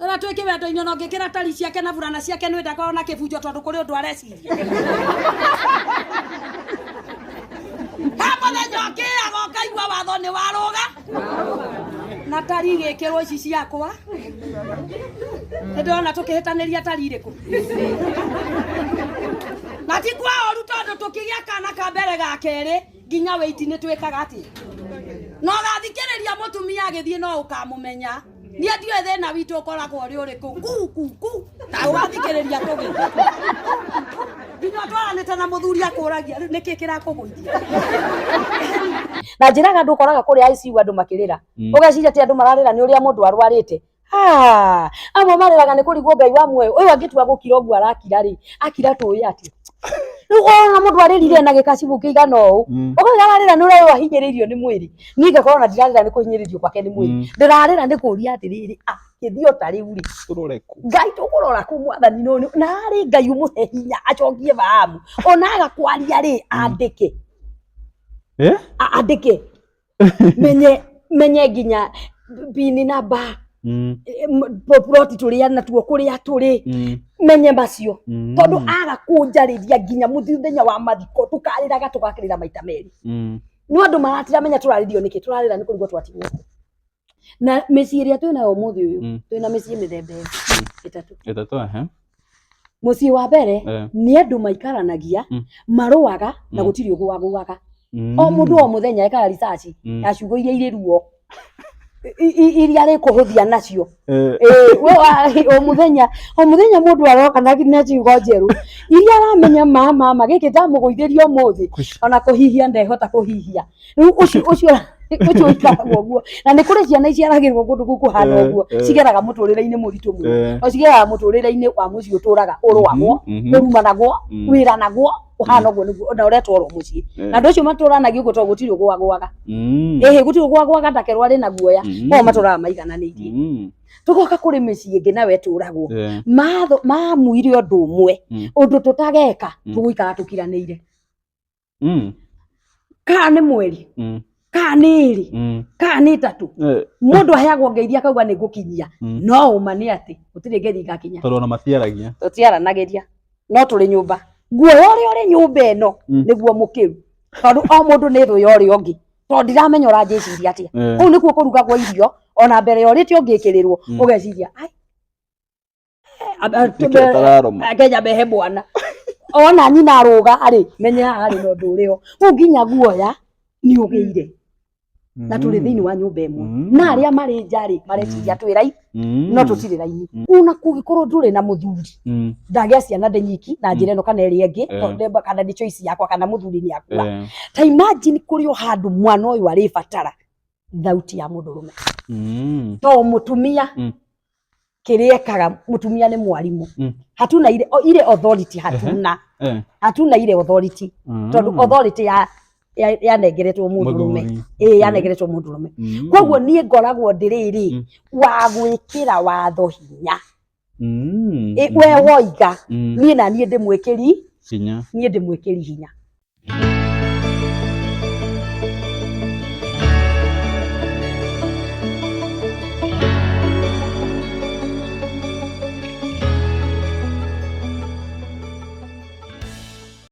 Ũrĩa twĩ kĩwendo-inĩ ona ũngĩkĩra tari ciake na burana ciake nĩ ndakorwo na kĩbunjo tondũ kũrĩ ũndũ areciria. He mũthenya ũkĩraga ũkaigua watho nĩ warũga na tari igĩkĩrwo ici ciakwa. Nĩ ndĩrona tũkĩhĩtanĩria tari irĩkũ. Na ti kwa ũru tondũ tũkĩgĩa kana ka mbere ga kerĩ nginya wĩiti nĩ twĩkaga atĩa. Na ũgathikĩrĩria mũtumia agĩthiĩ no ũkamũmenya. Niĩ ndiũĩ thĩna witũ ũkoragwo ũrĩ ũrĩkũ ku ku ku ta ũgathikĩrĩria tũgĩ nginya ũtwaranĩte na mũthuri akũragia rĩu nĩkĩ kĩrakũgũithia. Na njĩraga andũ ũkoraga kũrĩa ICU andũ makĩrĩra. Ũgeciria atĩ andũ mararĩra nĩ ũrĩa mũndũ arwarĩte. Ah, amwe marĩraga nĩ kũrigwo Ngai wa muoyo ũyũ angĩtua gũkira ũguo arakira rĩ, akira tũĩ atĩa? Rĩu ũrona mũndũ arĩrire na gĩkacibũ kĩigana ũũ, ũkauga ararĩra nĩ ũrĩa ũyũ ahinyĩrĩirio nĩ mwĩrĩ. Niĩ ngakorwo na ndirarĩra nĩ kũhinyĩrĩrio gwake nĩ mwĩrĩ. Ndĩrarĩra nĩ kũria atĩrĩrĩ, akĩthiĩ o ta rĩu rĩ, Tũrore kũ? Ngai tũkũrora kũ mwathani nũ na arĩ Ngai ũmũhe hinya acokie fahamu ona aga kwaria rĩ andĩke. Eh? Andĩke menye menye nginya pini namba ploti tũrĩa natuo kũrĩa tũrĩ menye macio tondũ aga kũnjarĩria nginya mũthenya wa mathiko tũkarĩraga tũgakĩrĩra maita merĩ. No andũ maratiramenya tũrarĩrio nĩkĩ, tũrarĩra nĩ kũrigwo twatigwo kũ. Na mĩciĩ ĩrĩa twĩnayo ũmũthĩ ũyũ, twĩna mĩciĩ mĩthemba ĩrĩ ĩtatũ. Ĩtatũ, ehe. Mũciĩ wa mbere nĩ andũ maikaranagia, marũaga na gũtirĩ ũgũagũaga. O mũndũ o mũthenya ekaga research ya ciugo iria irĩ ruo, iria arĩkũhũthia nacio. Ĩĩ, we o mũthenya, o mũthenya mũndũ aroka na ciugo njerũ iria aramenya ma mama gĩkĩ ndamũgũithĩria ũmũthĩ ona kũhihia ndehota kũhihia. Rĩu ũcio ũcio ũcio ũikaraga ũguo. Na nĩ kũrĩ ciana iciaragĩrwo kũndũ kũu kũhana ũguo, cigeraga mũtũrĩre-inĩ mũritũ mũno. No cigeraga mũtũrĩre-inĩ wa mũciĩ ũtũraga ũrũagwo, ũrumanagwo, wĩranagwo, ũhana ũguo nĩguo na ũretwarwo mũciĩ. Na andũ acio matũranagia ũguo tondũ gũtirĩ ũgũagũaga. Ĩhĩ gũtirĩ ũgũagũaga ndakerwo arĩ na guoya. Koguo matũraga maigananĩirie. Tũgoka kũrĩ mĩciĩ ĩngĩ nayo ĩtũragwo. Mamuire ũndũ ũmwe, ũndũ tũtageka, tũgũikara tũkiranĩire. Kana nĩ mweri, kana nĩ ĩrĩ, kana nĩ ĩtatũ. Mũndũ aheagwo ngeithi akauga nĩ ngũkinyia. No ũma nĩ atĩ gũtirĩ ngeithi igakinya. Tondũ ona matiaragia. Tũtiaranagĩria. No tũrĩ nyũmba. Guoya ũrĩa ũrĩ nyũmba ĩno nĩguo mũkĩru. Tondũ o mũndũ nĩ thũ ya ũrĩa ũngĩ. Tondũ ndiramenya ũranjĩciria atĩa. Kũu nĩkuo kũrugagwo irio ona mbere ya ũrĩte ũngĩkĩrĩrwo ũgeciria ai Nĩkĩo ũtararũma. Kenya mehe mwana. Ona nyina arũga rĩ, menye haha harĩ na ũndũ ũrĩ ho. Kũu nginya guoya nĩ ũgĩire. Na tũrĩ thĩinĩ wa nyũmba ĩmwe. Na arĩa marĩ nja rĩ, mareciria twĩ raini, no tũtirĩ raini. Ona kũngĩkorwo ndũrĩ na mũthuri, ndagĩa ciana ndĩ nyiki na njĩra ĩno kana ĩrĩa ĩngĩ, tondũ kana nĩ choice yakwa kana mũthuri nĩ akua. Ta imagine kũrĩ o handũ mwana ũyũ arĩbatara thauti ya mũndũrũme. To mũtumia kĩrĩa ekaga, mũtumia nĩ mwarimũ. Hatuna ile, ile authority hatuna. Hatuna ile authority. Tondũ authority ya yanengeretwo mũndũrũme. Ĩĩ, yanengeretwo mũndũrũme. Koguo niĩ ngoragwo ndĩrĩrĩ wa gwĩkĩra watho hinya. We woiga, niĩ na niĩ ndĩmwĩkĩri hinya. Niĩ ndĩmwĩkĩri hinya.